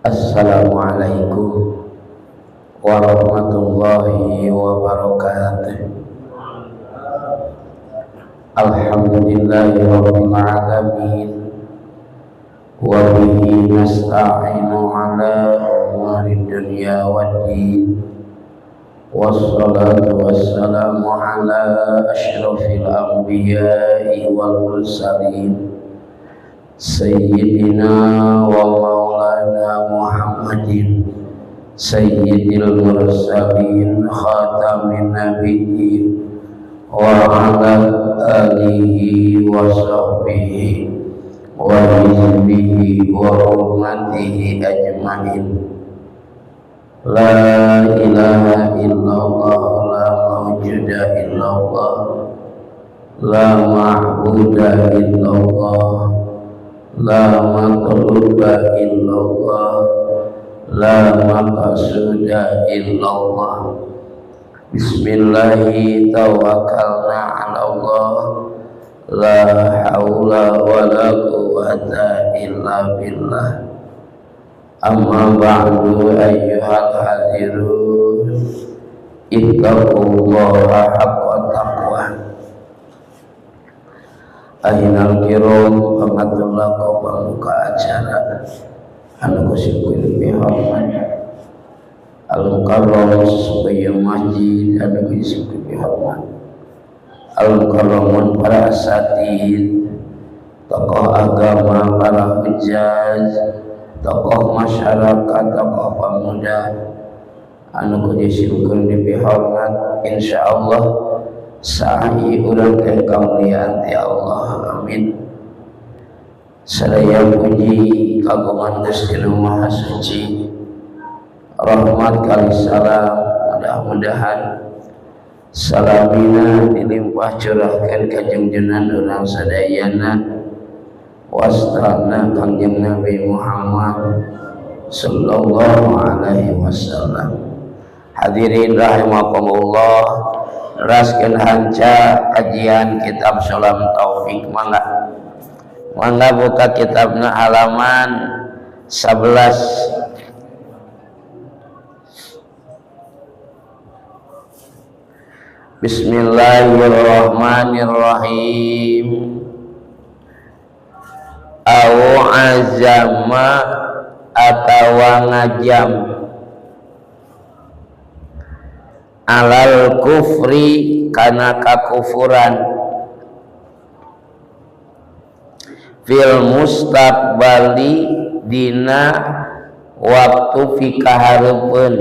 Assalamualaikum warahmatullahi wabarakatuh. Alhamdulillahi rabbil alamin, wa bihi nasta'inu ala umurid dunya waddin. Wassalatu wassalamu ala asyrafil anbiya'i wal mursalin, sayyidina wa maulana Muhammadin sayyidil mursalin khatamin nabiyyin wa ala alihi wa sahbihi wa hizbihi wa ummatihi ajma'in. La ilaha illallah, la mawjuda illallah, la ma'buda illallah, la matluba illallah, la maqsuda illallah. Bismillahi tawakkalna ala Allah, la haula wa la quwwata illa billah. Amma ba'du, ayyuhal hadirun, ittaqullaha haqqa taqwa. Ahinal kiram, pangatullah kau pambuka acara anu kusyukur bihormat. Al-Mukarram sebagai masjid anu kusyukur bihormat. Al-Mukarramun para asatid, tokoh agama, para hujjaj, tokoh masyarakat, tokoh pemuda anu kusyukur dipihormat. Insyaallah sa'i urang teh kamuliaan ti Allah, amin. Sadaya puji kagungan Gusti Nu Maha Suci, rahmat kali salam mudah-mudahan salamina dilimpah curahkan ka jungjunan urang sadayana wastana Kangjeng Nabi Muhammad sallallahu alaihi wasallam. Hadirin rahimakumullah, raskeun hanca kajian kitab Sulam Taufik. Mangga mangga buka kitabna halaman 11. Bismillahirrahmanirrahim. Au azama atawa ngajam alal kufri kana kakufuran fil mustaqbali dina waktu fikahareupeun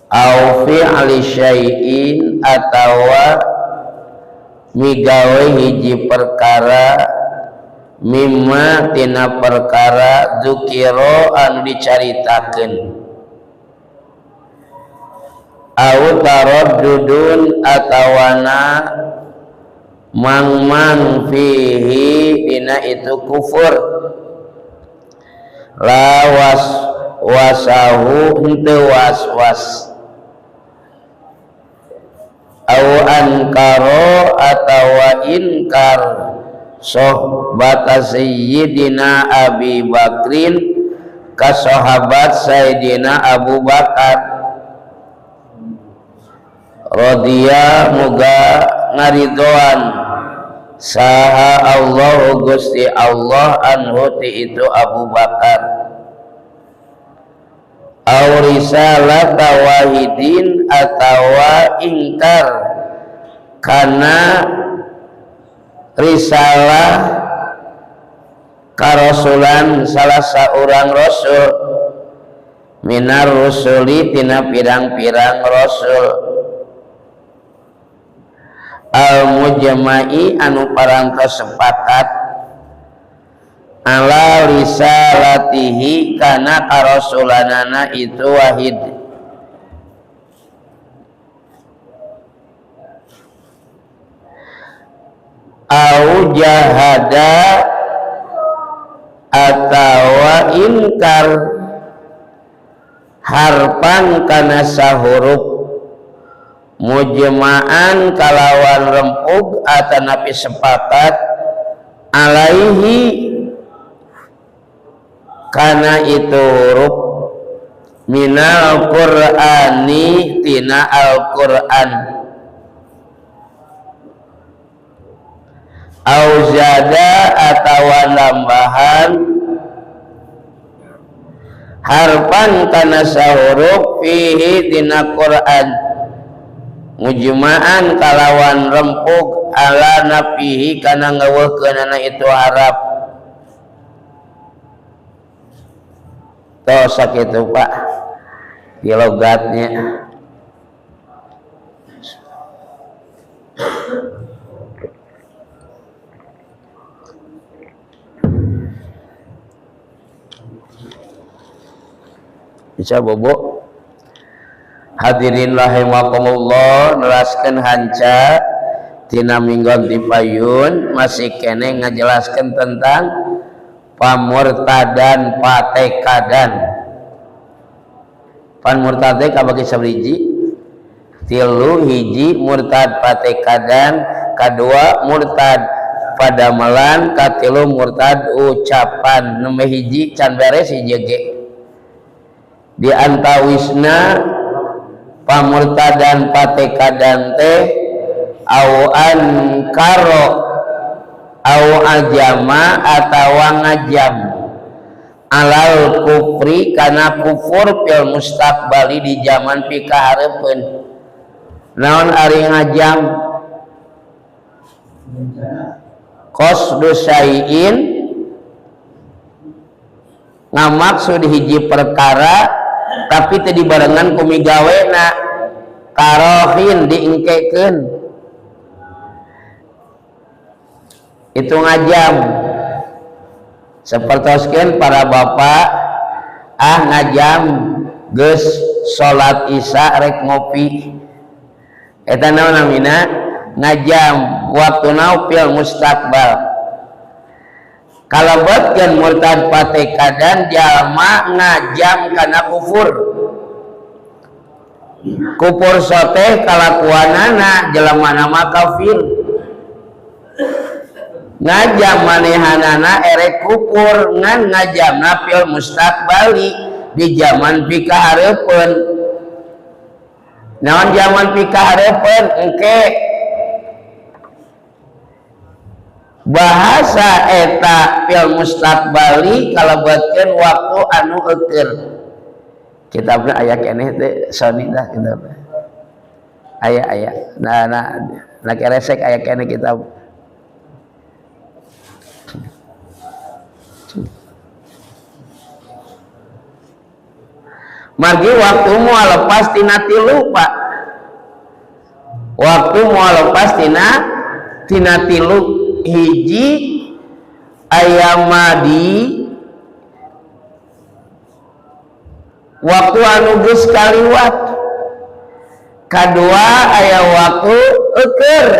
au fi'li syai'in atawa migawe hiji perkara mimma tina perkara dzukira anu dicaritakeun au taraddudun atawana mangmang fihi dina itu kufur lawas wasahu henteu was-was au ankaro atawa inkar sohbata sayyidina Abi Bakrin ka sahabat Sayyidina Abu Bakar radhiya muga ngaridoan saha Allah Gusti Allah anhu ti itu Abu Bakar au risalata wahidin atawa ingkar kana risalah karasulan salah seorang rasul minar rusuli tina pirang-pirang rasul al mujma'i anu parantos sepakat ala risalatihi kana karasulanana itu wahid au jahada atawa inkar harpan kana sahuruf mujma'an kalawan rempug atanapi sepakat alaihi Kana itu huruf minal Qur'ani tina Al-Qur'an au zada atawa nambahan harfan kana sahuruf fihi tina Qur'an mujma'an kalawan rempug ala nafihi kana ngeuweuhkeunana itu harap. Tos sakitu Pak di logatnya. Bisa bobo. Hadirin rahimakumullah, neraskeun hanca tina minggon ti payun masih kene ngajelaskeun tentang pamurtadan patekadan. Pan murtad teh kabagi sabiji, tilu hiji murtad patekadan, kadua murtad padamelan, katilu murtad ucapan. Nembe hiji can beres hiji ge. Di antawisna pamurtadan patekadan teh au ankaro au ajama atawa ngajam alal kufri kana kufur fil mustaqbali di zaman pikahareupeun. Naon ari ngajam? Qasdu syai'in ngamaksud hiji perkara tapi teu dibarengan ku migawena, karohin diengkekeun, itu ngajam. Sapertoskeun para bapak ah ngajam geus salat isya rek ngopi, eta naon namina? Ngajam waktuna fil mustaqbal. Kalebetkeun murtad patekadan jalma ngajam kana kufur. Kufur soteh kalakuanana jelema mah kafir. Ngajam manehanana erek kufur ngan ngajamna fil mustaqbali di zaman pikahareupeun. Naon zaman pikahareupeun? Engke bahasa eta fil mustaqbali kalebetkeun waktu anu eukeun. Kitabna aya keneh teh soni dah kitabna. Aya aya. Nah nah nah keresek aya keneh kitab. Margi waktu moal lepas tina tilu Pak. Waktu moal lepas tina tilu. Hiji aya madi waktu anu geus kaliwat, kadua aya waktu eukeun,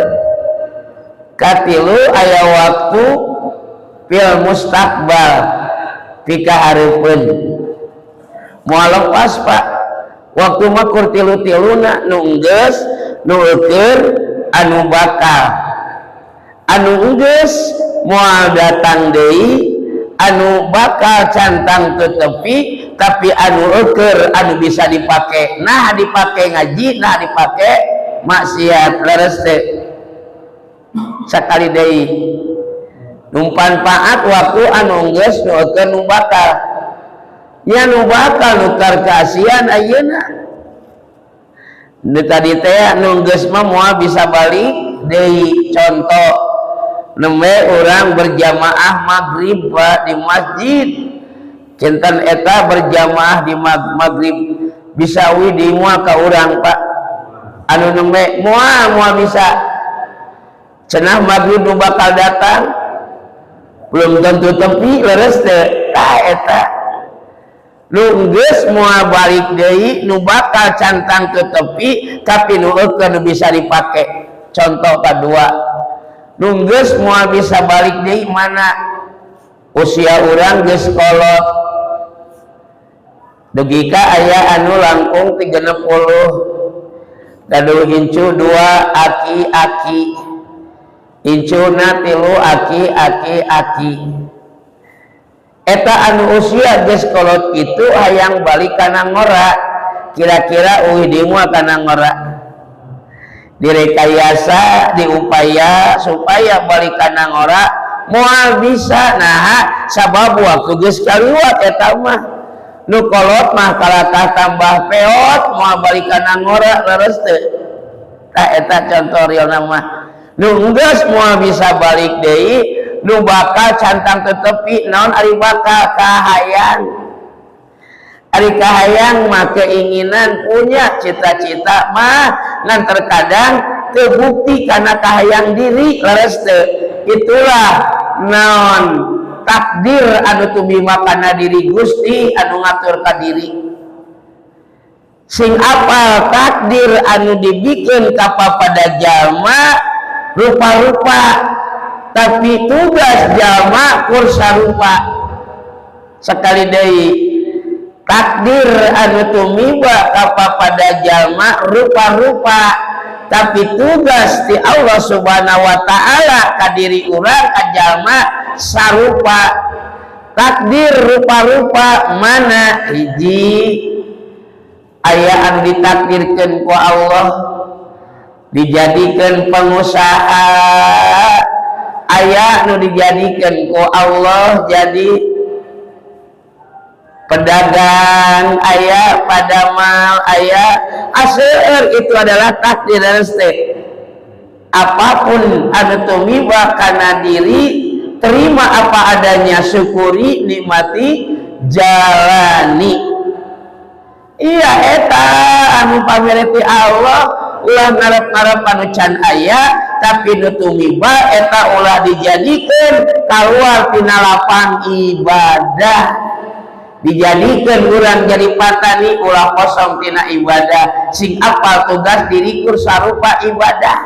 katilu aya waktu fil mustaqbal pikahareupeun. Moal lepas Pak, waktu mah kur tilu-tiluna, nu geus, nu eukeun, anu bakal. Anu geus moal datang deui, anu bakal cantang ke tepi, tapi anu eukeun anu bisa dipake, nah dipake ngaji, nah dipake maksiat. Leres teh sakali deui numpanfaat waktu anu geus, nu eukeun, nu bakal. Nya nu bakal nukar keasian ayeuna. Nu tadi teh nu geus mah moal bisa balik deui. Contoh nembe urang berjamaah maghrib Pak di masjid, kinten eta berjamaah di maghrib bisa wi di moal ka urang Pak. Anu nembe moal bisa cenah maghrib nu bakal datang belum tentu tepi, leres teh. Tah eta nu geus moal balik deui, nu bakal cantang ke tepi, tapi nu eukeun nu bisa dipake. Contoh kadua, nu geus moal bisa balik deui mana? Usia urang geus kolot, dugi ka aya anu langkung 30, gaduh incu 2 aki-aki, incuna 3 aki-aki aki. Eta anu usia geus kolot kitu hayang balik kana ngora. Kira-kira uih deui moal kana ngora? Direkayasa, diupaya supaya balik kana ngora, moal bisa. Nah, sabab waktu geus kaliwat. Eta mah nu kolot mah kalakah tambah peot, moal balik kana ngora. Leres teu? Tah, eta contoh realna mah. Nu geus moal bisa balik deui, nu bakal cantang tetepi. Naon ari bakal? Kahayang. Ari kahayang mah keinginan, punya cita-cita mah, ngan terkadang terbukti karena kahayang diri. Leres teu? Itulah naon, takdir anu tumiba kana diri. Gusti anu ngatur ka diri. Sing apal, takdir anu dibikin pada jalma rupa-rupa, tapi tugas jalma kur sarupa. Sekali deui, takdir anu tumiba pada jalma rupa-rupa, tapi tugas di Allah Subhanahu wa Ta'ala ka diri urang, ka jalma, sarupa. Takdir rupa-rupa mana? Hiji, aya anu ditakdirkan ku Allah dijadikan pengusaha, aya nu dijadikan ku Allah jadi pedagang, aya padamal, aya aseur. Itu adalah takdir dan apapun anu tumiba kana diri, terima apa adanya, syukuri, nikmati, jalani. Iya, eta anu pamere ti Allah. Ulah ngarep-ngarep anu can aya, tapi nu tumiba eta ulah dijadikan keluar tina lapang ibadah. Dijadikan urang jadi patani, ulah kosong tina ibadah. Sing apal, tugas diri kur sarupa ibadah,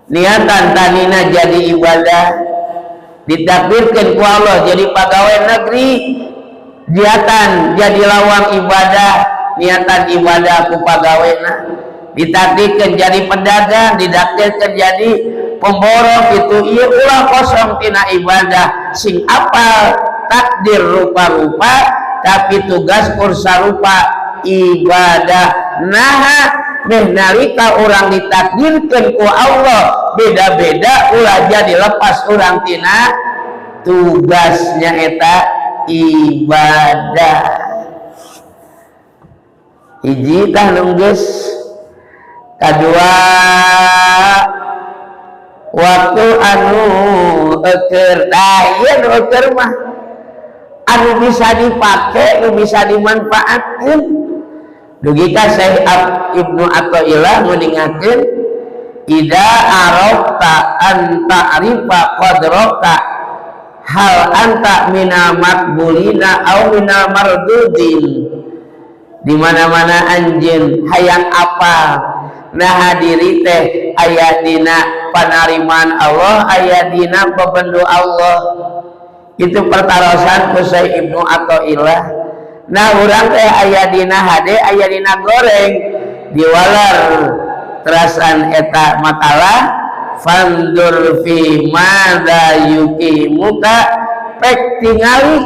niatan tanina jadi ibadah. Ditakdirkan ku Allah jadi pegawai negeri, niatan jadi lawang ibadah, niatan ibadah ku pegawai. Ditakdirkan jadi pedagang, ditakdirkan jadi pemborong itu, iya, ulah kosong tina ibadah. Sing apal, takdir rupa-rupa, tapi tugas kur sarupa ibadah. Nah, meh nalika orang ditakdirkan ku Allah beda-beda, ulah jadi lepas orang tina tugasnya, eta ibadah. Hiji tah nu geus. Kadua, waktu anu eker. Tah, ieu nu eker mah anu bisa dipake, nu bisa dimanfaatkan. Dugi ka Syekh Ibnu Athaillah nguningakeun, "Idza aradta an ta'rifa qadraka, hal anta minal maqbulina au minal mardudin." Di mana-mana anjeun hayang apa, nah, diri teh aya dina panarimaan Allah, aya dina bebendu Allah. Itu pertarosan ku Syekh Ibnu Athaillah. Nah, urang teh aya dina hade, aya dina goreng? Diwalar terasan eta makalah, "Fandzur fi madza yuqimuka." Pek tingali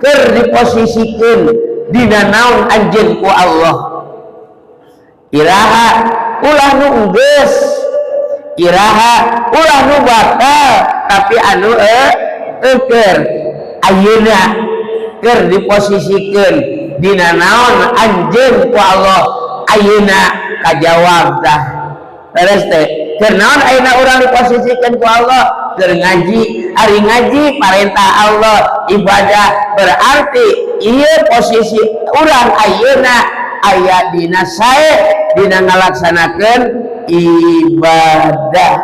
keur diposisikeun dina naon anjeun ku Allah. Iraha ulah nu geus, iraha ulah nu bakal, tapi anu eker ayeuna keur diposisikeun dina naon anjeun ku Allah ayeuna. Kajawab tah? Terus teh, keur naon ayeuna urang diposisikeun ku Allah? Keur ngaji. Ari ngaji perintah Allah, ibadah. Berarti ieu posisi urang ayeuna aya dina sae, dina ngalaksanakeun ibadah.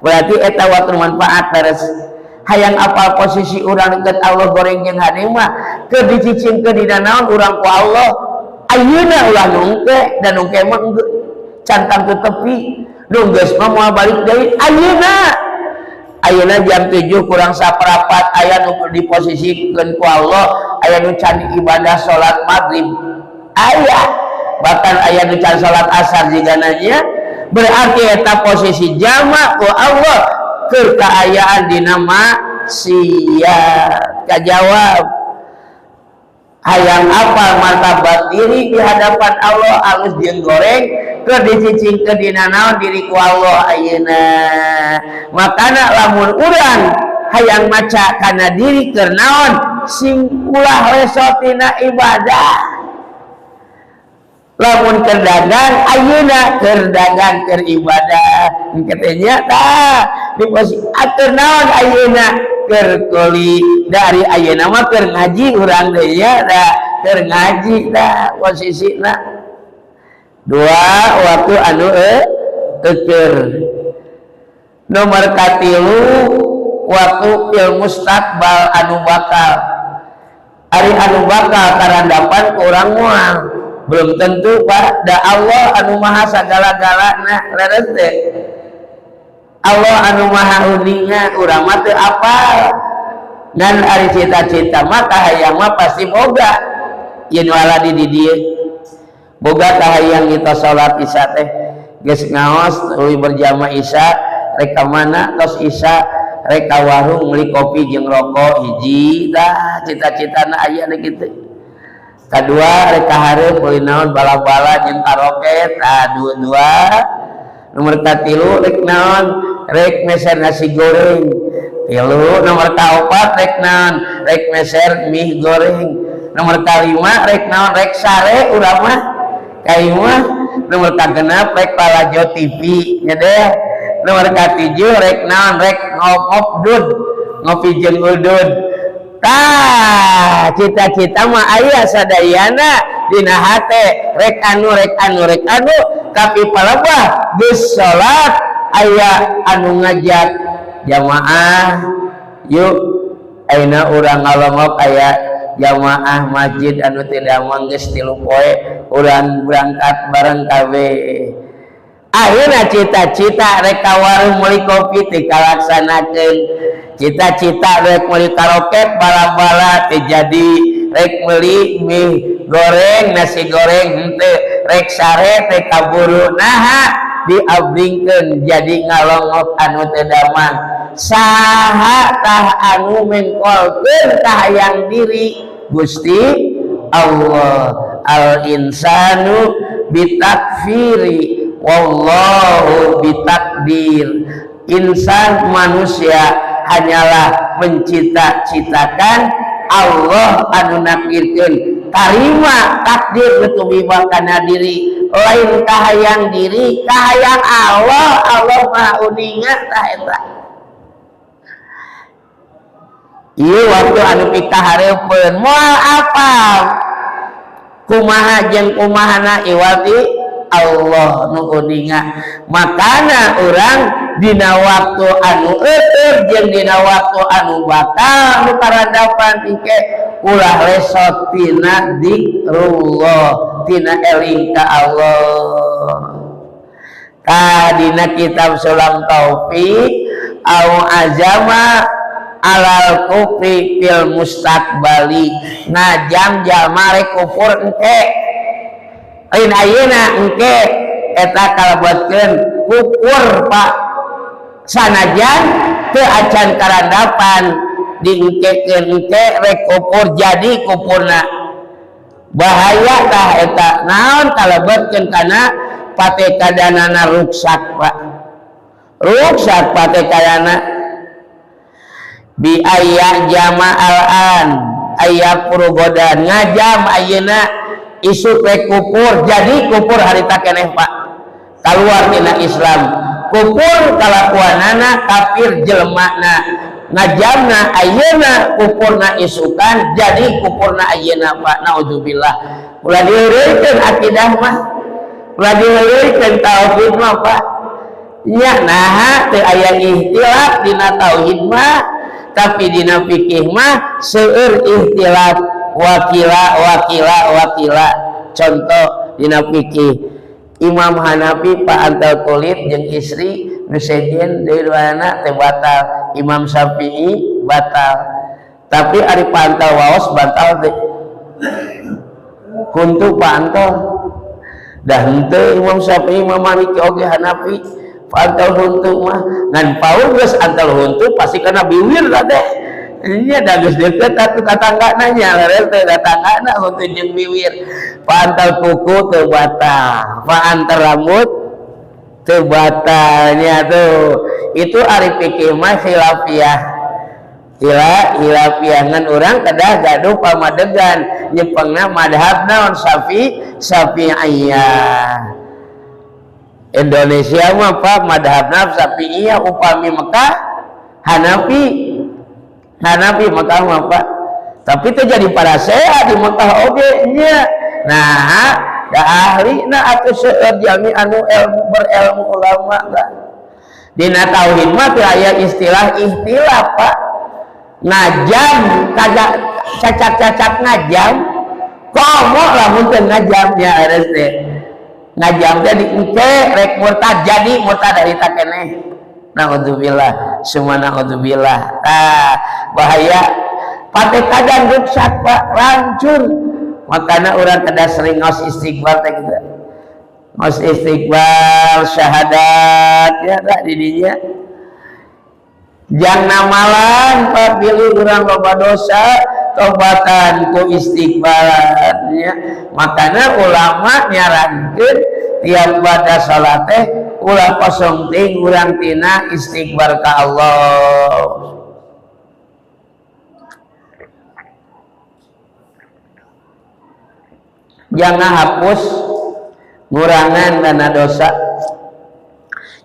Berarti eta waktu manfaat. Terus hayang apal posisi urang deket Allah, goreng jeung hade mah, keur dicicingkeun dina naon urang ku Allah ayeuna. Ulah nungke dan nungke mah cantang ke tepi, nu geus mah moal balik deui. Ayeuna, ayeuna jam 7 kurang saparapat, aya nu diposisikeun ku Allah, aya nu can ibadah salat maghrib, aya bahkan aya nu can salat asar jiga nanya. Berarti eta posisi jalma ku Allah keur kaayaan dina Maksiat. Kajawab hayang apa martabat diri di hadapan Allah alus jeung goreng keur dicicingkeun dina naon diri ku Allah ayeuna. Makana lamun urang hayang maca kana diri keur naon, sing ulah lesot tina ibadah. Lamun keur dagang ayeuna, keur dagang keur ibadah engke teh nya. Tah, di posisi atur naon ayeuna, keur kuli dari ayeuna mah keur ngaji urang deui nya. Da keur ngaji dah posisina. Dua waktu anu eukeur. Nomor katilu, waktu fil mustaqbal, anu bakal. Ari anu bakal karandapan kurang moal belum tentu, Pak. Da Allah anu maha sagala-galana. Leres teh? Allah anu maha uninga, urang mah teu apal. Ngan ari cita-cita mah, kahayang mah pasti boga. Yen wala di dieu boga kahayang kita salat Isya teh geus ngaos tuluy berjamaah Isya, rek ka mana tos Isya? Rek ka warung meuli kopi jeung rokok hiji. Dah cita-citana aya na kitu. Kedua, rek ka hareup meuli naon, bala-bala jeung karoket. Tah, dua, dua. Nomor katilu rek naon? Rek meser nasi goreng, tilu. Nomor kaopat rek naon? Rek meser mie goreng. Nomor kalima rek naon? Rek sare urang mah ka imah. Nomor kagenep rek lalajo TV nya deh. Nomor katujuh rek naon? Rek ngop dud, ngopi jeung udud. Tah, cita-cita mah aya sadayana dina hate, rek anu, rek anu, rek anu, tapi palebah geus salat aya anu ngajak jamaah, "Yuk, ayeuna urang ngalongok, aya jamaah masjid anu tidak geus 3 poe, urang berangkat bareng kabeh." Akhirnya cita-cita rek ka warung meuli kopi teu kalaksanakeun, cita-cita rek meuli karoket bala-bala teu jadi, rek meuli mie goreng, nasi goreng henteu, rek sare teh kaburu. Naha diabringkeun jadi ngalongok anu teu damang? Saha tah anu mengkolkeun kahayang diri? Gusti Allah. Al insanu bitakfiri wallahu bitakdir. Insan, manusia hanyalah mencita-citakan, Allah anu nakdirkeun. Tarima takdir nu tumiba kana diri, lain kahayang diri, kahayang Allah. Allah Maha uninga. Tah, eta ieu waktu anu pikahareupeun, moal apal kumaha jeung kumahana, iwati Allah nu uninga. Makana urang dina waktu anu eueur jeung dina waktu anu bakal nu karandapan engke ulah lesot tina dzikrullah, tina eling ka Allah. Tah, dina kitab Sulam Taufik, au azama alal kufri fil mustaqbali, ngajam jalma rek kufur engke, lain ayeuna, engke, eta kalebetkeun kufur, Pak. Sanajan teu acan karandapan, diengkekeun engke rek kufur, jadi kufurna bahaya. Tah, eta naon kalebetkeun kana patekadanana ruksak, Pak, ruksak patekadanana. Bi aya jama al-an aya purugodan, ngajam ayeuna isuk rek kufur, jadi kufur harita keneh, Pak, keluar tina Islam. Kufur kalakuanana kafir jelemana, ngajamna ayeuna, kufurna isukan, jadi kufurna ayeuna, Pak. Naudzubillah. Ulah diheureuykeun akidah mah, ulah diheureuykeun tauhid mah, Pak, nya. Naha teu aya ihtilaf dina tauhid mah, tapi dina fikih mah seueur ihtilaf, wakila wakila wakila. Contoh dina fikih Imam Hanafi paantel kulit jeung istri nu sejen deui duana teh batal, Imam Syafi'i batal. Tapi ari paantel waos batal teh? Kuntu paantel dah henteu. Imam Syafi'i, Imam Maliki oge Hanafi. Antel huntu mah ngan paur geus antel huntu pasti kana biwir lah teh. Nya da geus deukeut atuh tatanggana nya leres teh tatanggana huntu jeung biwir. Paantel kuku teu batal, paantel rambut teu batalnya tuh. Itu ari fikih mah khilafiyah. Khilafiyah ngan urang kedah gaduh pamadegan nyepengna madhab naon Syafi'iyah. Indonesia mah Pak madhabna Syafi'iyah, upami Mekah Hanafi. Hanafi Mekah mah Pak. Tapi teu jadi parasea di Mekah oge nya. Nah, da ahli na atuh seueur jalmi anu ilmu berilmu ulama lah. Dina tauhid mah teu aya istilah ikhtilaf Pak. Ngajam kagak cacak-cacak ngajam komo lamun teu ngajam nya ares teh. Ngajam teh diengke rek murtad jadi murtad dari tak keneh. Naudzubillah, summa naudzubillah. Tah, bahaya patekadan ruksak Pak, rancur. Makana urang kedah sering ngaos istighfar teh kitu. Ngaos istighfar, syahadat ya tah di dinya. Jang namalan Pak pilih urang loba dosa, tobatan ku istighfar ya. Makana ulama nyarankeun tiap pada salat teh ulah kosong ting urang tina istighfar ka Allah. Jangan hapus ngurangan dana dosa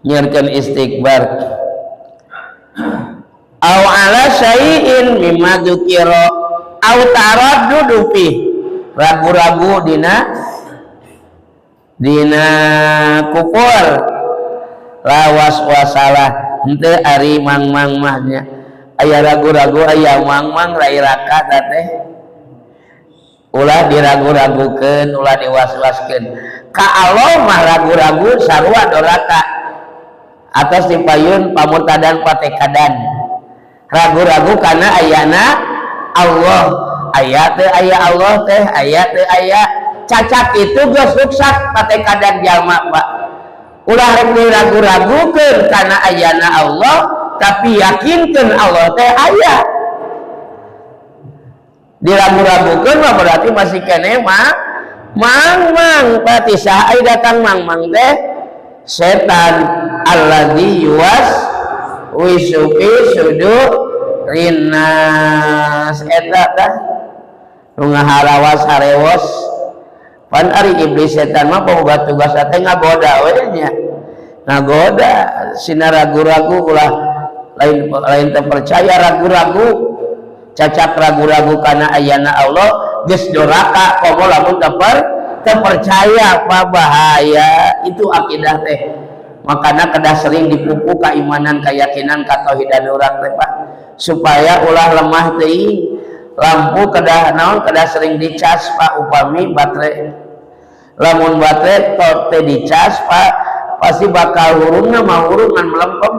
nyerkeun istighfar. Au ala syai'in mimma dzukira au taraddudu fi, ragu-ragu dina kufur lawas wasalah henteu ari mang-mang mah nya aya ragu-ragu aya mang-mang rairaka teh ulah diragu-ragukeun ulah diwas-waskeun ka Allah mah ragu-ragu sarua doraka atas dipayun pamurtadan patekadan ragu-ragu karena ayana Allah aya teu aya Allah teh aya teu aya cacat itu geus ruksak patekadan jalma Pak ulah rek diragu-ragukeun karena ayana Allah tapi yakinkeun Allah teh aya diragu-ragukeun mah berarti masih keneh mah mang-mang berarti saha ai datang mang-mang teh setan alladzi yuwas wisu fi sudurinnas eta tah nu ngaharawas harewos pan ari iblis setan mah boga tugas teh ngagoda we nya ngagoda sina ragu-ragu ulah lain teu percaya ragu-ragu cacak ragu-ragu kana ayana Allah geus doraka komo lamun teu percaya apa bahaya itu akidah teh makana kedah sering dipupuk keimanan keyakinan katauhidan urang teh Pak supaya ulah lemah teuing lampu kedah naon kedah sering dicas Pak upami baterai lamun baterai teh dicas Pak pasti bakal hurungna mah hurung ngan melempem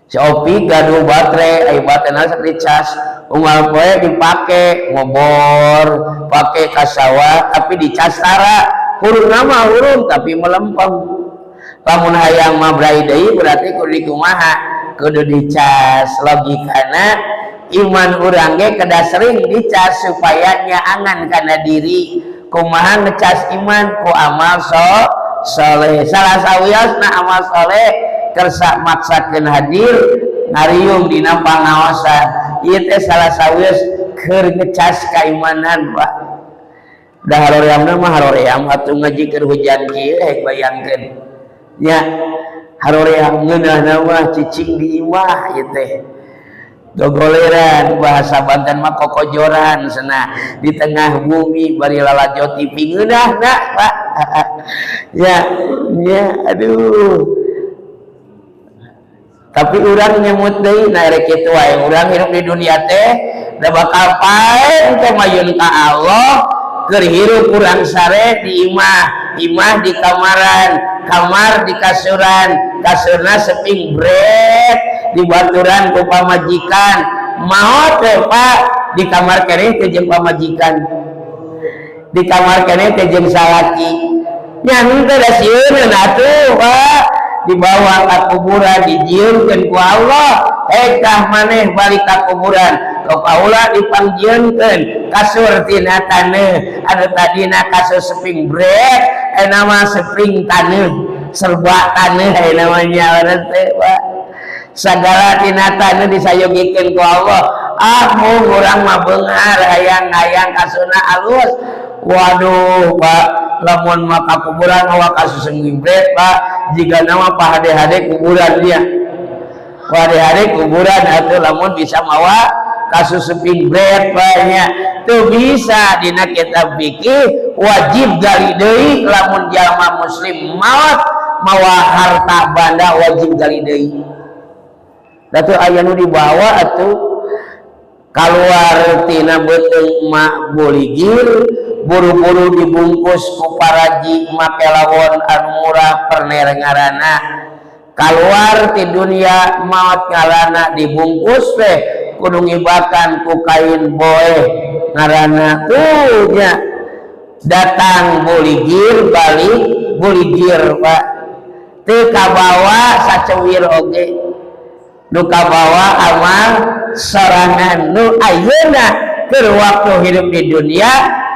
si Opi gaduh baterai ai baterena sok dicas unggal poe dipake ngobor pake ka sawah tapi dicas tara hurungna mah hurung tapi melempem lamun hayang mah brai deui berarti kudu dikumaha kudu dicas logikana iman urang ge kedah sering dicas supaya nyaangan kana diri kumaha ngecas iman ku amal soleh salah sawiosna amal soleh kersa maksakeun hadir ngariung dina pangaosan ieu teh salah sawios keur ngecas kaimanan Pak da haroreamna mah haroream atuh ngaji keur hujan kieu hek bayangkeun nya haroream ngeunahna mah cicing di imah ieu teh gogoleran bahasa Banten mah kokojoran cenah di tengah bumi bari lalajo TV ngeunahna Pak ya nya aduh tapi urang nyemut deui na rek kitu wae urang hirup di dunia teh da bakal pae teh mayun ka Allah keur hirup urang sare di imah imah di kamaran kamar di kasuran kasurna seping bret di baturan ku pamajikan maot teh Pak di kamar keneh teh jeung pamajikan di kamar keneh teh jeung salaki nya henteu da sieun atuh Pak Dibawa ka kuburan, dijieunkeun ku Allah, "Hei tah, maneh balik ka kuburan." Ku kaula dipangjieunkeun kasur tina taneuh, anu tadina kasur spring bed, nama spring taneuh, serba taneuh namanya orang teh, Pak. Sagala tina taneuh disayogikeun ku Allah. Ah, mung urang mah beunghar, hayang-hayang kasurna alus. Waduh, Pak, lamun mah ka kuburan mawa kasur spring bed, Pak, jika nama pahade-hade kuburan dia, pahade-hade kuburan atau lamun bisa mawa kasur spring bed banyak tuh. Bisa dina kitab fikih wajib gali deui. Lamun jalma muslim maot mawa harta banda, wajib gali deui. Datu aya nu dibawa atuh keluar tina beuteung emak buligir, buru-buru dibungkus ku paraji make lawon anu murah, perner ngaranna. Keluar ti dunia, maot ngalana, dibungkus teh kudu ngibakan ku kain boeh ngaranna tuh nya. Datang buligir, balik buligir, Pak. Teu kabawa sacewir oge, nu kabawa amal sorangan. Nu ayeuna keur waktu hidup di dunia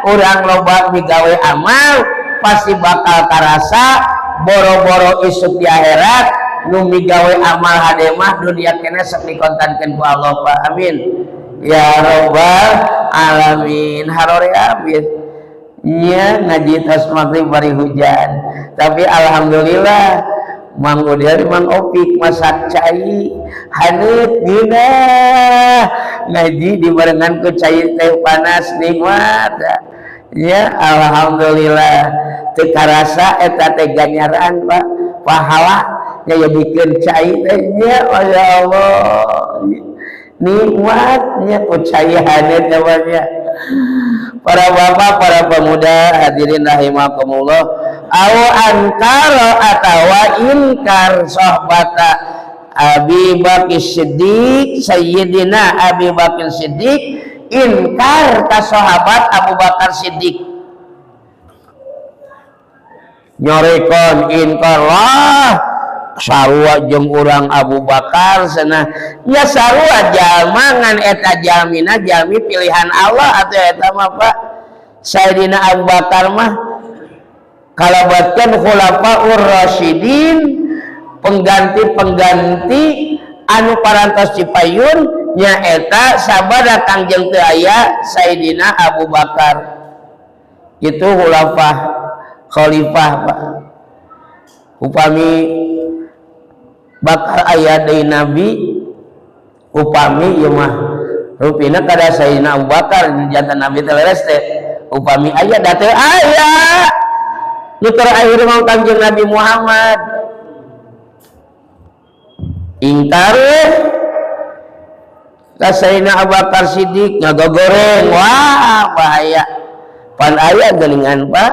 urang loba migawe amal, pasti bakal karasa. Boro-boro isuk di akhirat, nu migawe amal hade mah dunia keneh sok dikontankeun ku Allah, Pak. Amin ya robbal alamin. Harore amin nya, ngaji tas maghrib bari hujan, tapi alhamdulillah Mang Udel, Mang Opik masak cai haneut, ngeunah ngaji dibarengan ku cai teh panas, nikmat ya. Alhamdulillah, teu karasa eta teh ganjaran, Pak, pahala nya ya, bikin cai teh nya. Ya Allah, nikmatnya ku cai haneut namanya. Para bapak, para pemuda, hadirin rahimakumullah. Au ankara atawa inkar sohbata Abi Bakar Siddiq, Sayyidina Abi Bakar Siddiq, inkar ka sahabat Abu Bakar Siddiq, nyorekon inkar lah, sarua jeung urang Abu Bakar cenah nya. Sarua jalma, ngan eta jalmina jalmi pilihan Allah atau eta mah, Pak. Sayyidina Abu Bakar mah kalabatkan khulafaur rasyidin, pengganti-pengganti anu parantos cipayun nyaeta sabada Kangjeng teu aya Sayyidina Abu Bakar itu khulafah, khalifah, Pak. Upami bakal aya deui nabi, upami ieu mah rupina kada Sayyidina Abu Bakar jantan nabi teh, leres teh. Upami aya, da teu aya nu terakhir mau Kangjeng Nabi Muhammad. Ingkar ka Sayyidina Abu Bakar Siddiq, ngagogoreng, wah, bahaya. Pan aya geuningan, Pak,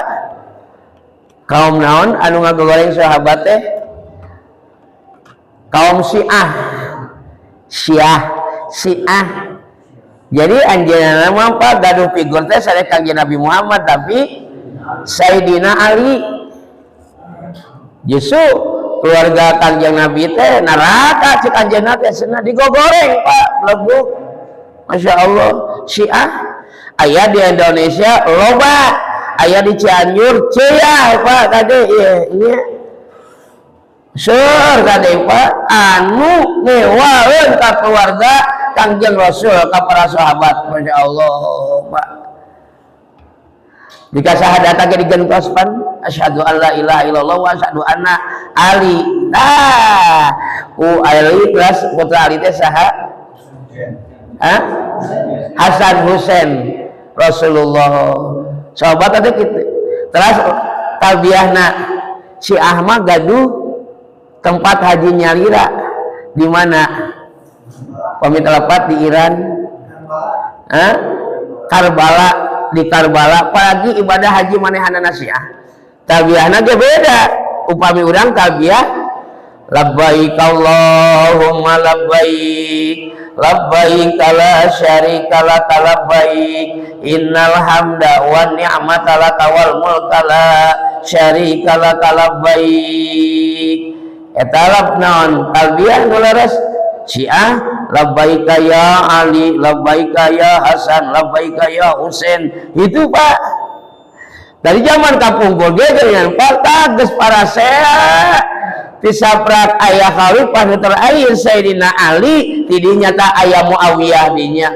kaum naon anu ngagogoreng sahabat teh? Kaum Syiah, Syiah, Syiah. Jadi anjeunna mah, Pak, gaduh figur teh sanes Kangjeng Nabi Muhammad, tapi Sayyidina Ali. Justru keluarga Kangjeng Nabi teh neraka cek anjeunna teh cenah, digogoreng, Pak, lebuk. Masya Allah, Syiah aya di Indonesia loba, aya di Cianjur ceah, Pak. Tadi iya iya seur kade, Pak, anu ngewaeun ka keluarga Kangjeng Rasul, ka para sahabat. Masya Allah, Pak, jika syahadat ge digentos pan, asyhadu an la ilaha illallah wa asyhadu anna Ali. Nah, u Ali plus putra Ali teh saha? Hah? Hasan Husain Rasulullah, sahabat tadi gitu. Terus talbiyahna si Ahmad gaduh tempat haji nyalira di mana pamit lepat di Iran. Hah? Karbala. Di Karbala apalagi ibadah haji manehanana Syiah, talbiyahna ge beda. Upami urang talbiyah labbaik Allahumma labbaik, labbaik la syarika laka labbaik, innal hamda wan ni'mata laka wal mulka la syarika laka labbaik. Eta lab naon talbiyah nu leres Syiah, labbaika ya Ali, labbaika ya Hasan, labbaika ya Husain. Itu, Pak, dari zaman kapungkur ge dengan, Pak, geus parasea ti saprak aya khalifah nu terakhir Sayyidina Ali, tidinya tak aya Muawiyah dinya.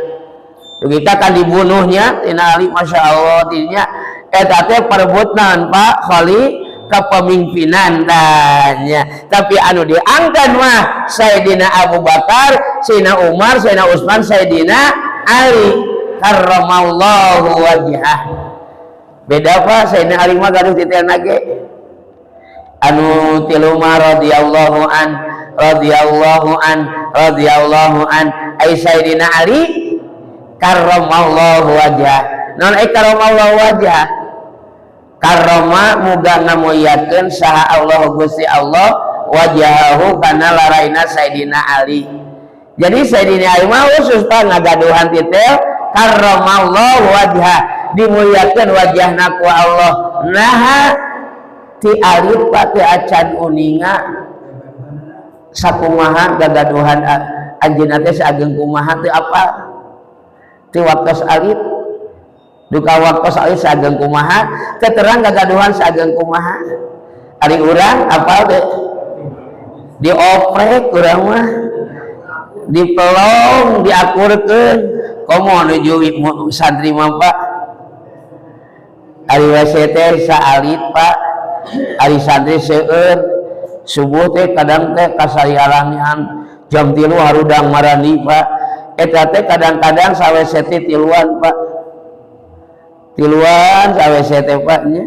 Kita kan dibunuhnya Sayyidina Ali, Masya Allah, tidinya eta teh perebutnan, Pak, khali kepemimpinan tanya. Tapi anu diangkat mah Sayyidina Abu Bakar, Sayyidina Umar, Sayyidina Utsman, Sayyidina Ali karramallahu wajhah. Beda, Pak. Sayyidina Ali mah gaduh titelna ge anu tilu mah radhiyallahu an, radhiyallahu an, radhiyallahu an. Ai Sayyidina Ali karramallahu wajhah. Non ai karramallahu wajhah? Karrama muga ngamuliakeun saha Allah Gusti Allah wajahu kana laraina Sayyidina Ali. Jadi Sayyidina Ali mah khusus, Pak, ngagaduhan titel karramallahu wajhah, dimuliakeun wajahna ku Allah. Naha ti alit, Pak, ti acan uninga sakumaha gagaduhan anjeunna teh, saageng kumaha teu apa ti waktos alit. Duka waktos alit saageng kumaha teu terang, gagaduhan saageng kumaha. Ari urang apal teh? Dioprek urang mah, dipelong, diakurkeun komo nuju santri mah, Pak. Ari WC teh saalit, Pak. Ari santri seueur, subuh teh kadang teh kasariarangan jam 3 harudang marani, Pak. Eta teh kadang-kadang sawese teh tiluan, Pak, tiluan sawese teh, Pak, nya.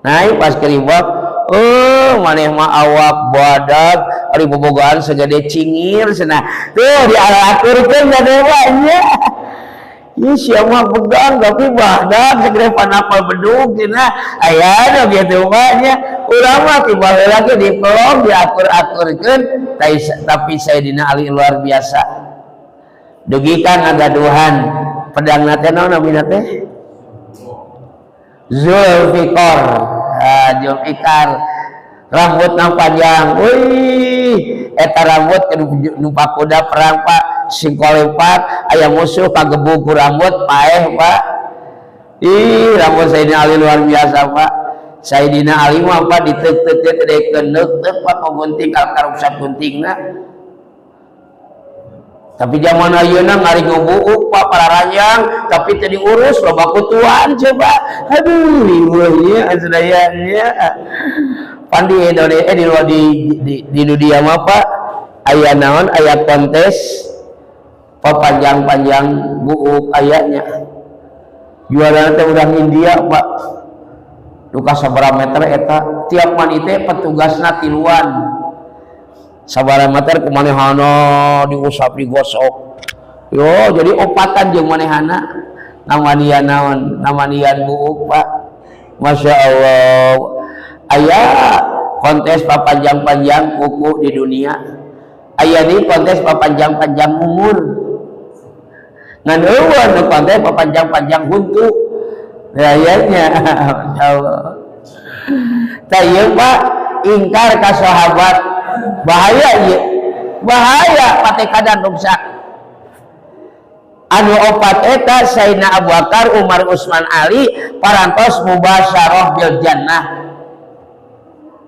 Naik pas keribak, oh, maneh mah awak badag, ari bobogohan segede cingir cenah. Tuh dialakurkeun da Pak, nya. Ih, siapa pegang tapi badag segede panapal bedug cenah. Aya gitu, Pak, nya. Urang mah tiba lagi dipelong, diakur-akurkeun. Tapi Sayyidina Ali luar biasa. Dugi ka ngagaduhan pedang teh naon namina teh? Zulfikar. Ah, Zulfikar. Rambutna panjang. Wih, eta rambut numpak kuda perang, Pak, sing kolepat, aya musuh kagebug ku rambut paeh, Pak. Ih, rambut Sayyidina Ali luar biasa, Pak. Sayyidina Ali mah, Pak, diteuk-teuk teh teu, Pak, gunting karuksak guntingna. Tapi zaman ayeuna ngaringu buuk, Pak, pararanjang, tapi teu diurus, loba kutuan coba. Aduh, riweuh nya sadayana. Pan di Indonesia, eh, di dunia mah, Pak, aya naon, aya kontes papanjang-panjang buuk ayanya. Juara teh urang India, Pak. Duka sabaraha meter eta, tiap mandi teh petugasna tiluan. Sabaraha meter ku manehana diusap, digosok. Yo, jadi opatan jeung manehana namanian naon, namanian buuk, Pak. Masya Allah. Aya kontes papanjang-panjang kuku di dunia. Aya nih kontes papanjang-panjang umur. Ngan euweuh nu kontes papanjang-panjang huntu. Aya nya, Masya Allah. Tah ieu, Pak, ingkar ka sahabat bahaya ieu. Bahaya patekadan ruksak. Anu opat eta Sayyidina Abu Bakar, Umar, Utsman, Ali parantos mubasyarah bil jannah.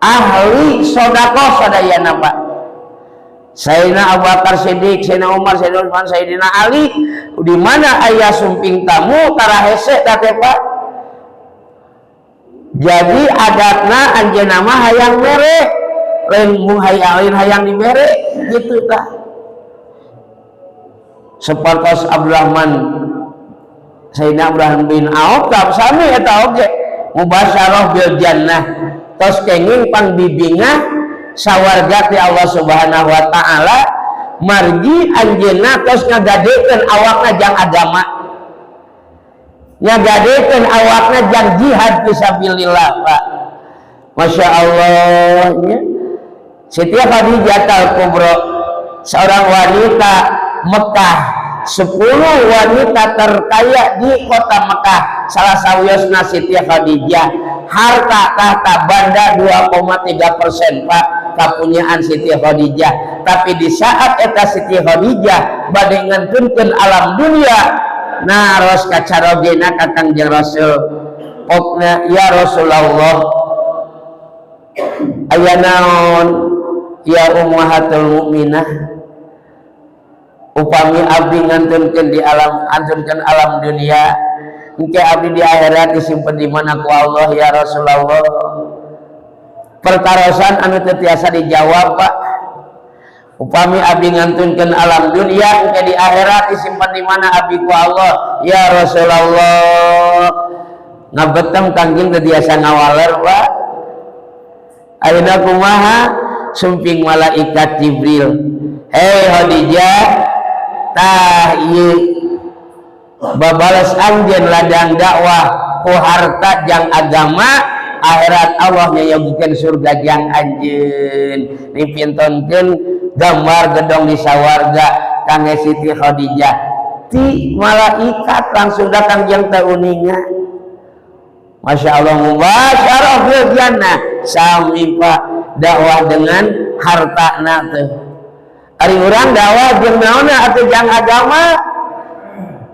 Ahli sodakoh sadayana, Pak. Sayyidina Abu Bakar Siddiq, Sayyidina Umar, Sayyidina Utsman, Sayyidina Ali, di mana aya sumping tamu tara hese teh, Pak. Jadi adatna anjeunna mah hayang mere, lain hayang, lain hayang dibere gitu tah. Sepertos Abdurrahman, Sayyidina Abdurrahman bin Auf tah sami eta oge mubasyarah bil jannah, tos kenging pangbibingah sawarga ti Allah Subhanahu wa taala, margi anjeunna tos ngagadekeun awakna jang agama, ngagadekeun awakna jang jihad fisabilillah, Pak. Masya Allah nya. Siti Khadijah Al-Kubra, seorang wanita Mekah, 10 wanita terkaya di kota Mekah salah sawiosna Siti Khadijah, harta tahta banda 2,3%, Pak. Kapunyaan Siti Khadijah. Tapi di saat eta Siti Khadijah bade ngantunkeun alam dunia, naros kacarogena ka Kangjeng Rasul. Pokna, "Ya Rasulullah." "Aya naon, ya ummahatul mukminah?" "Upami abdi ngantunkeun di alam, antunkeun alam dunia, engke abdi di akhirat disimpen di mana ku Allah, ya Rasulullah?" Pertarosan anu teu tiasa dijawab, Pak. "Upami abdi ngantunkeun alam dunia, engke di akhirat disimpan di mana abdi ku Allah, ya Rasulullah?" Ngabetem Kangjeng, teu tiasa ngawaler, Pak. Ayeuna kumaha? Sumping malaikat Jibril, "Hei Khadijah, tah ieu babales anjeun ladang dakwah ku harta jang agama. Akhirat Allah nyayogikeun surga jang anjeun." Dipintonkeun gambar gedong di sawarga kangge Siti Khadijah ti malaikat langsung datang jeung teu uninga. Masya Allah, mubasyarah fil jannah. Sami, Pak, dakwah dengan harta na teh. Ari urang dakwah jeung naonna atuh? Jang agama?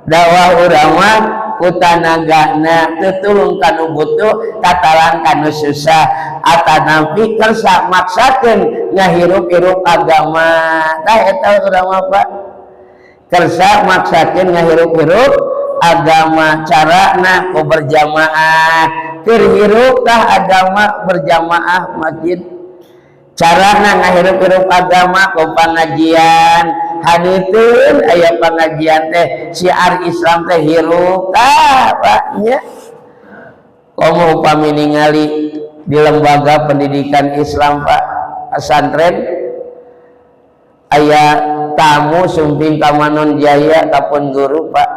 Dakwah urang mah ku tanagana, tetulung kanu butuh, katalang kanu susah, atanapi kersa maksakeun ngahirup-hirup agama. Tah, eta urang mah, Pak, kersa maksakeun ngahirup-hirup agama. Carana ku berjamaah, keur hirup tah agama berjamaah masjid. Carana ngahirup-hirup agama ku pengajian, haniteun aya pengajian teh syiar Islam teh hirup. Tah, Pak, nya komo upami ningali di lembaga pendidikan Islam, Pak, pesantren, aya tamu sumping ka Manon Jaya ka pun guru, Pak.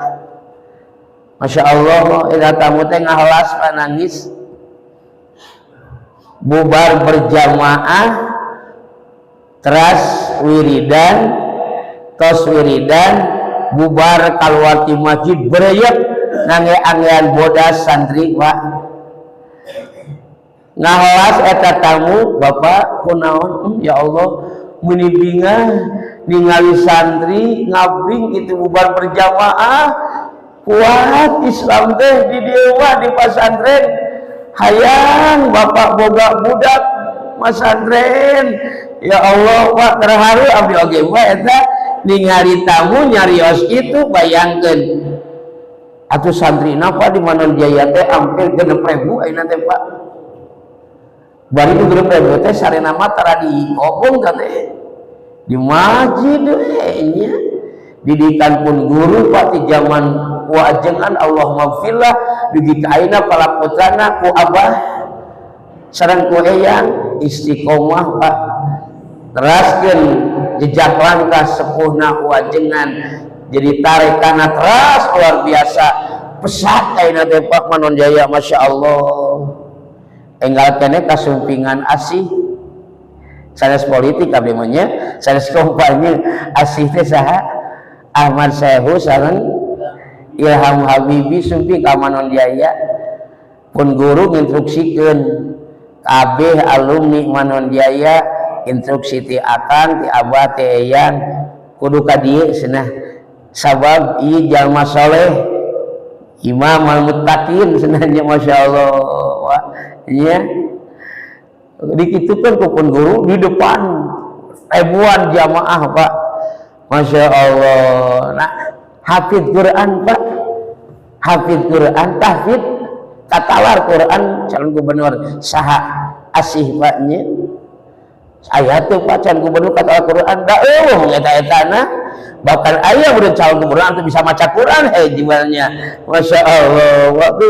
Masya Allah, eta tamu teh ngahelas, Pak, nangis. Bubar berjamaah, teras wiridan, tos wiridan, bubar keluar di masjid, bereyek ngangge-anggean bodas santri, Pak. Ngahelas eta tamu, "Bapak kunaon?" Ya Allah, meni bingah ningali santri ngabring itu bubar berjamaah. Kuat Islam teh di dieu mah, di pasantren. Hayang bapak boga budak masantren." Ya Allah, Pak, terharu abdi oge, Pak, eta ningali tamu nyarios itu. Bayangkeun atuh santri napa di Manon Jaya teh hampir 6.000 ayeuna teh, Pak. Bari itu 6.000 teh sarena mah tara dikobong teh di masjid we nya. Didikan pun guru, Pak, di zaman wajengan Allah maghfirlah dugi ka ayeuna, para putrana ku abah sareng ku eyang istiqomah, Pak, teraskeun jejak langkah sepuhna wajengan, jadi tarekana teras luar biasa pesat ayeuna teh, Pak. Manon Jaya, Masya Allah, enggal kene kasumpingan asih. Sanes politik abdi mah nya, sanes kampanye. Asih teh saha? Ahmad Sehu sareng Ilham Habibi sumping ka Manon Jaya. Pun guru nginstruksikeun kabeh alumni Manon Jaya, instruksi ti akang, ti abah, ti eyang, kudu ka dieu cenah, sabab ieu jalma soleh, imam al muttaqin cenah nya. Masya Allah nya, dikitukeun ku pun guru di depan ribuan jamaah, Pak. Masya Allah. Nah, hafid Quran, Pak, hafid Quran, tahfid, katalar Quran calon gubernur saha? Asih, Pak, nya. Aya tuh, Pak, calon gubernur katalar Quran, da eueuh eta etana. Bahkan aya udah calon gubernur tuh bisa maca Quran, hei jiwanya. Masya Allah, waktu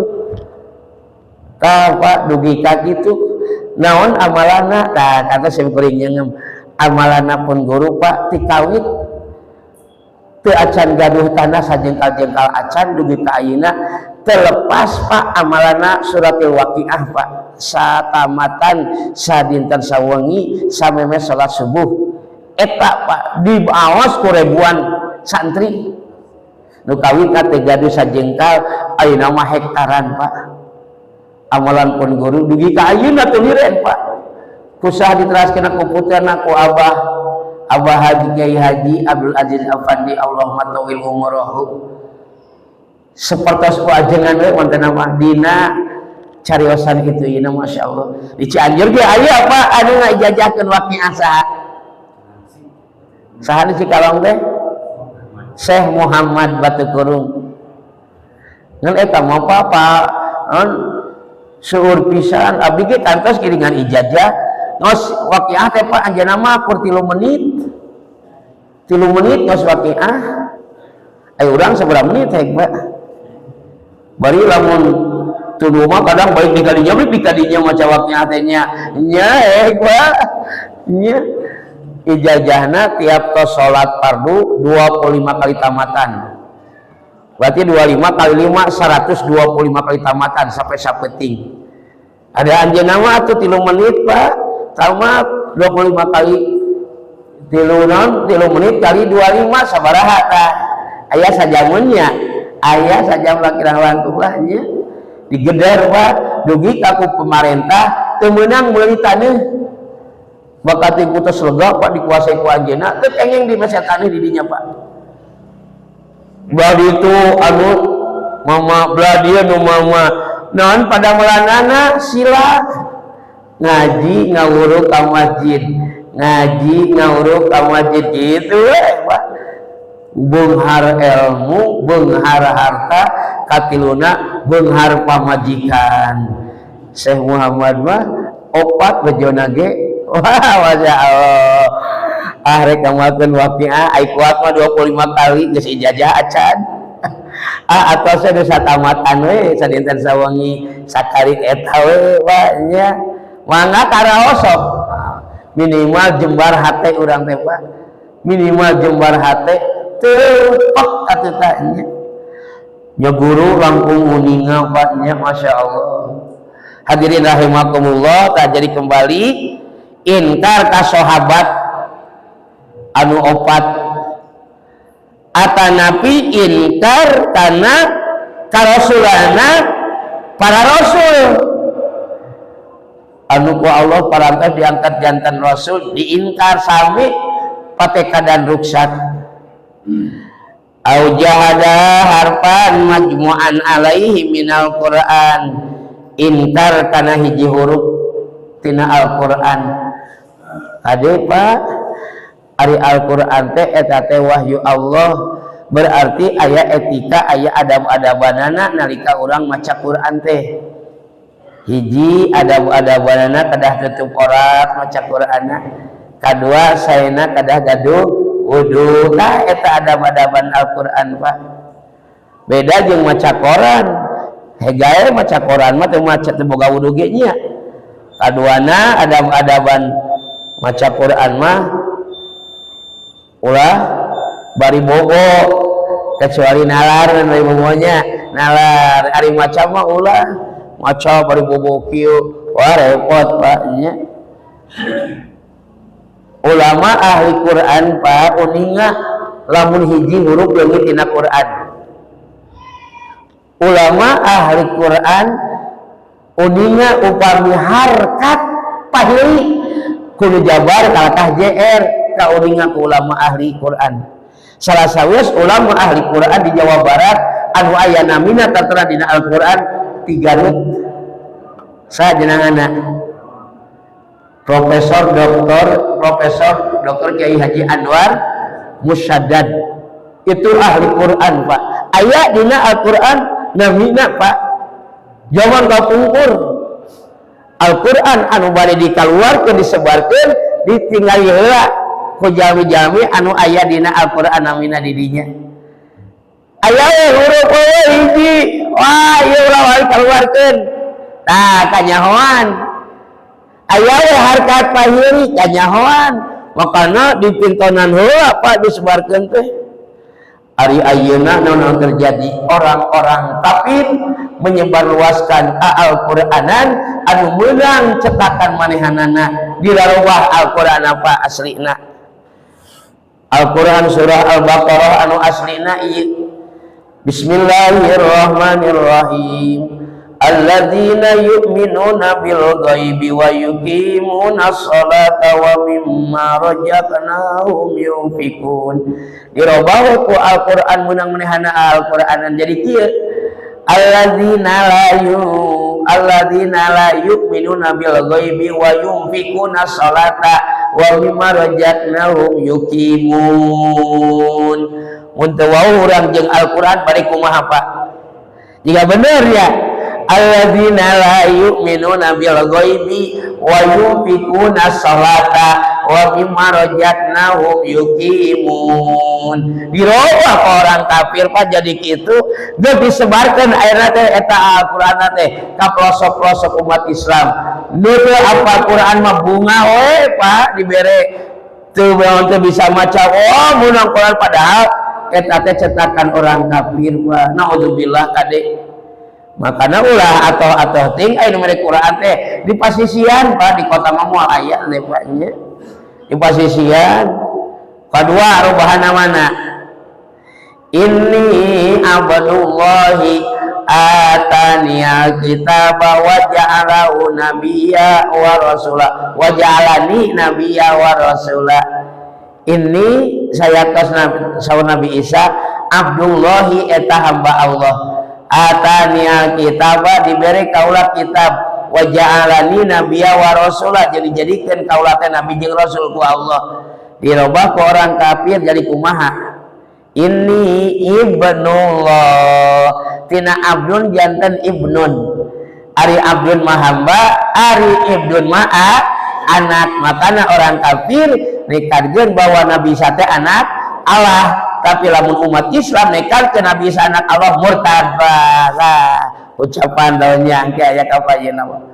tah, Pak, dugi ka kitu. Naon amalana? Tah, kata sim kuring nyeungem amalana pun guru, Pak, ti kawit teu acan gaduh tanah sajengkal-jengkal acan dugi ka ayeuna terlepas, Pak, amalana suratil waqiah, Pak, satamatan sadinten sawengi sameme salat subuh. Eta, Pak, diawas ku ribuan santri. Nu kawitna teu gaduh sajengkal, ayeuna mah hektaran, Pak. Amalan pun guru dugi ka ayeuna teu liren, Pak. Ku saha diteraskeun? Ku putrana, ku Abah, Abah Haji Kiai Haji Abdul Aziz Afandi, Allahumma tawil umurahu. Sepertos ku ajengan we wonten mah dina cariosan itu ieu, Masya Allah. Di Cianjur ge aya, Pak, anu ngajajahkeun waqiah. Saha, saha di Cikalong teh? Syekh Muhammad Batu Kurung. Ngan eta mah papa seueur pisan. Abdi ge kantos kiringan ijazah ngos waqiah teh, Pak. Anjeunna mah kur 3 menit, 3 menit ngos waqiah. Ayo, urang sabaraha menit hek, Pak? Bari lamun tuduh mah kadang baik di kadinya, baik di kadinya maca waqiah teh nya nya hek, Pak, nya. Ijazahna tiap tos salat fardu 25 kali tamatan, berarti 25 kali 5, 125 kali tamatan sampai sapeting. Ada anjeunna mah atuh 3 menit, Pak, tamat. 25 kali tilu non 3 menit kali 25 sabaraha tah? Aya sajamunnya, aya sajam lah, kira langkung lah nya. Digeder, Pak, dugi ka ku pemerintah teu meunang meuli taneuh. Bakati putus lega, Pak, dikuasai ku anjeunna, teu kenging di meset taneuh di dinya, Pak. Belah itu anu mama, belah dia nu mama naon pada melanana sila ngaji ngawuruk ka masjid, ngaji ngawuruk ka masjid gitu we, Pak. Beunghar ilmu, beunghar harta, katiluna beunghar pamajikan. Syekh Muhammad mah opat bejona ge. Wah, Masya Allah. Ah, rek ngamalkeun waqiah ai kuat mah 25 kali geus ijazah acan. Ah, atau saya geus tamatan we sadinten sawengi sakali eta we, Pak, nya. Mangga karaos sok. Minimal jembar hate urang teh, Pak. Minimal jembar hate teu pek atuh tah nya. Nya guru langkung uninga, Pak, nya, Masya Allah. Hadirin rahimakumullah, tak jadi kembali ingkar ka sahabat anu opat atanapi ingkar karena karasulana para rasul anu ku Allah parantos diangkat janten rasul, diingkar sami patekadan ruksak. Au jahada harfan majmu'an alaihi minal Qur'an, ingkar kana hiji huruf tina Al-Qur'an. Kade, Pak, ari Al-Qur'an teh eta teh wahyu Allah, berarti aya etika, aya adab-adabanana nalika urang maca Quran teh. Hiji adab-adabanana, kedah tutup aurat maca Qur'anna. Kadua, saena kedah gaduh wudu. Tah, eta adab-adaban Al-Qur'an, Pak. Beda jeung maca koran hegae. Maca koran mah teu maca, teu boga wudu ge nya. Kaduana, adab-adaban maca Quran mah ulah bari bobo, kecuali nalar. Bari bobonya nalar, ari maca mah ulah maca bari bobo kieu, wah, repot, Pak, nya. Ulama ahli Quran, Pak, uninga lamun hiji huruf leungit tina Quran. Ulama ahli Quran uninga upami harkat pahili kudu jabar kalakah JR, kauninga ku ulama ahli Quran. Salah sawios ulama ahli Quran di Jawa Barat anu aya namina tertera dina Al-Quran ti Garut, saha jenangana? Profesor Doktor, Profesor Doktor Kiai Haji Anwar Musyaddad. Itu ahli Quran, Pak. Aya dina Al-Quran namina, Pak, zaman kapungkur. Al-Quran anu bade dikaluarkeun, disebarkeun, ditinggali heula ku jalmi-jalmi anu aya dina Al-Quran namina di dinya. Aya we huruf we hiji, wah, ieu ulah wae kaluarkeun, tah kanyahoan. Aya we harkat pahiri, kanyahoan. Makana dipintonan heula, Pak, disebarkeun teh. Ari ayeuna naon terjadi? Orang-orang kafir menyebarluaskan Al-Qur'anan anu meunang cetakan manehanana, dilarubah Al-Qur'an apa aslina. Al-Qur'an surah Al-Baqarah anu aslina ieu, Bismillahirrahmanirrahim. Alladzina yu'minuna bil ghaibi wa yuqimuna sholata wa mimma razaqnahum yunfikun. Dirobah ku Al-Qur'an meunang manehana Al-Qur'anan jadi kieu. Alladzina la yu'minuna bil ghaibi wa yunfikuna sholata wa mimma razaqnahum yuqimun. Mun teu wau urang jeung Al-Qur'an bari kumaha Pak? Jika bener ya, alladzina la yu'minuna bil ghaibi wa yunfikuna sholata wa mimma razaqnahum yuqimun. Dirobah ke orang kafir Pak jadi kitu, geus disebarkeun ayeuna teh eta Al-Qur'an teh ka pelosok-pelosok umat Islam. Nu teu apal Quran mah bunga we Pak dibere teu teu bisa maca, oh meunang Quran, padahal eta teh cetakan orang kafir Pak. Naudzubillah kade. Makana ulah atau ting aya nu mere Quran teh di pasisian Pak, di kota mah moal aya teh Pak nya. Di pasisian. Kadua rubahana mana? Inni abdullahi atani alkitaba wa ja'alahu nabiyya wa rasula wa ja'alani nabiyya wa rasula. Ini saya tos saur Nabi Isa, Abdullahi eta hamba Allah, atani alkitaba diberi kaula kitab, wa ja'alani nabiyya wa rasula, jadi jadikeun kaula teh nabi jeung rasul ku Allah. Dirobah ku orang kafir jadi kumaha? Ini ibnullah, tina abdun janten ibnun. Ari abdun mah hamba, ari ibnun mah anak. Makana orang kafir nekarkeun bahwa Nabi Isa teh anak Allah, tapi lamun umat Islam nekarkeun Nabi Isa anak Allah murtad. Lah ucapan daunnya engke aya kapayunna.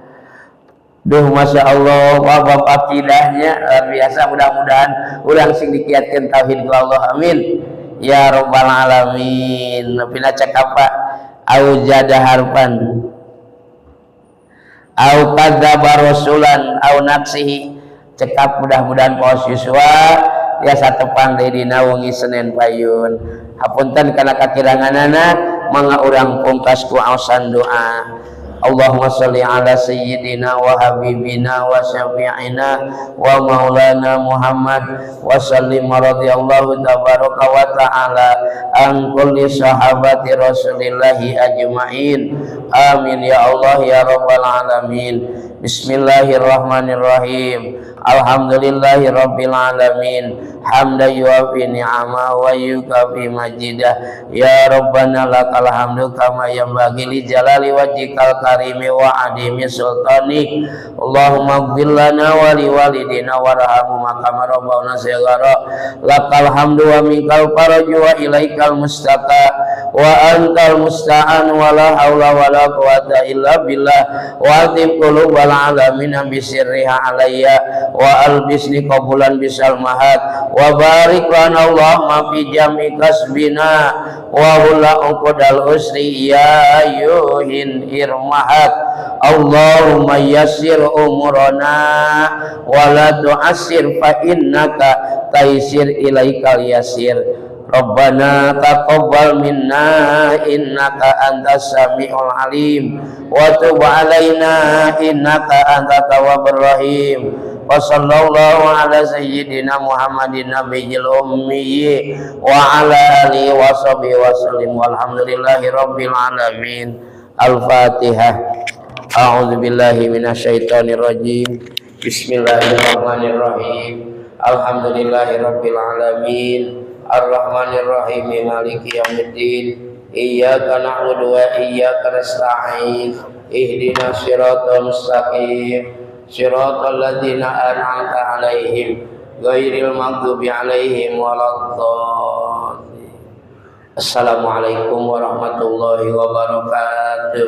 Duh, masya Allah, bab akidahnya luar biasa. Mudah-mudahan urang sing dikiatkeun tauhid ku Allah, amin ya rabbal alamin. Pina cek apa? Au zada harfan au kadzdzaba rasulan au naqsihi. Cekap, mudah-mudahan paos yuswa biasa tepang deui dina wengi Senin payun. Hapunten kana kakiranganana, mangga urang pungkas ku aosan doa. Allahumma sholli ala sayyidina wa habibina wa syafi'ina wa maulana Muhammad wa sallim. Radhiyallahu tabaraka wa ta'ala an kulli sahabati rasulillahi ajma'in. Amin ya Allah ya rabbal alamin. Bismillahirrahmanirrahim. Alhamdulillahi rabbil alamin, hamdan yuafi ni'ama wa yukafi majidah. Ya rabbana lakal hamdu kama yanbaghi li jalali wajhikal karimi wa adimi sultani. Allahumma ighfir lana wa li walidina warhamhuma kama rabbawna shighara. Lakal hamdu wa minkal faraju wa ilaikal mustaka wa antal musta'an, wa la haula wa la quwata illa billah. Wa atib qulubal alamin bisirriha alayya wa albisni qabulan bisal mahat wa barik lana Allahumma fi jami kasbina wa hula uqdal usri ya ayyuhin irmahat. Allahumma yassir umurana wa la tu'assir fa innaka taysir ilaikal yasir. Rabbana taqabbal minna innaka antas samiul alim wa tub alaina innaka antat tawwabur rahim. Wa sallallahu ala sayyidina Muhammadin nabiyil ummi wa ala alihi wa sahbihi wa sallim. Walhamdulillahi rabbil alamin. Al-Fatihah. A'udzu billahi minasyaitonir rajim. Bismillahirrahmanirrahim. Alhamdulillahi rabbil alamin. Ar-Rahmanir-Rahim, Maliki yaumiddin. Iyyaka na'budu wa iyyaka nasta'in. Ihdinas siratal mustaqim. Siratal ladzina an'amta 'alaihim ghairil maghdubi 'alaihim waladdallin. Assalamualaikum warahmatullahi wabarakatuh.